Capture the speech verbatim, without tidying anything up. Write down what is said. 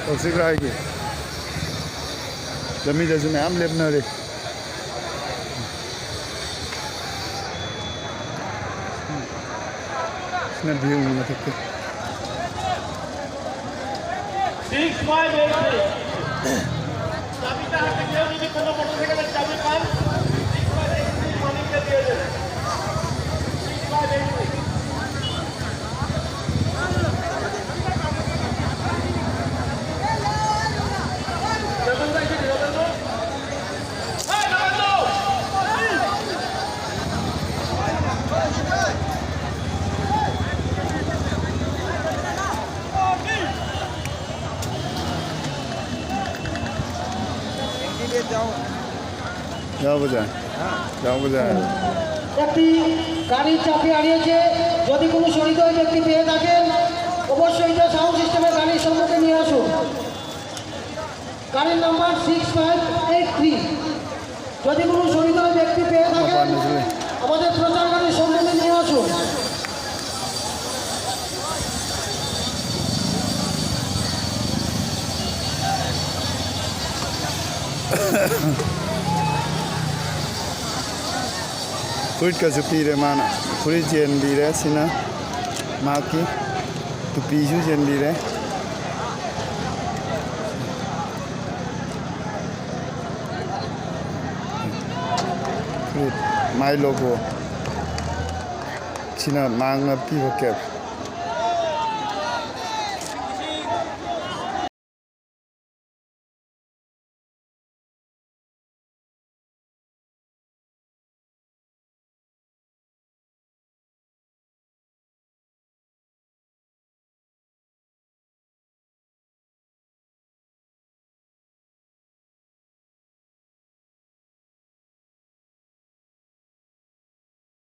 ꯇꯧꯁꯤꯔꯥ ꯍꯥꯏꯒꯦ꯫ ꯂꯝꯕꯤꯗꯁꯨ ꯃꯌꯥꯝ ꯂꯦꯞꯅꯔꯦ꯫ ꯁꯤꯅ view ꯅꯤ ꯃꯊꯛꯇ꯫ Six five eight three. চাবিটা হাতে কেউ যদি কোনো মোটরসাইকেলের চাবি পান, six five eight three মালিককে দিয়ে দেবেন। Six five eight three। যাও বোঝা, যাও বোঝা। একটি গাড়ির চাবি হারিয়েছে। যদি কোনো সহৃদয় ব্যক্তি পেয়ে থাকেন, অবশ্যই এটা সাউন্ড সিস্টেমের গাড়ির সম্মুখে নিয়ে আসুন। গাড়ির number six five eight three. যদি কোনো সহৃদয় ব্যক্তি পেয়ে থাকেন, আমাদের প্রচার গাড়ির সম্মুখে নিয়ে আসুন। ꯐꯨꯔꯤꯠꯀꯁꯨ ꯄꯤꯔꯦ ꯃꯥꯅ꯫ ꯐꯨꯔꯤꯠ ꯆꯦꯟꯕꯤꯔꯦ꯫ ꯁꯤꯅ ꯃꯍꯥꯛꯀꯤ ꯇꯨꯄꯤꯁꯨ ꯆꯦꯟꯕꯤꯔꯦ꯫ ꯐꯨꯔꯤꯠ, ꯃꯥꯏ ꯂꯣꯒꯣ꯫ ꯁꯤꯅ ꯃꯍꯥꯛꯅ ꯄꯤꯕ ꯀꯦꯞ꯫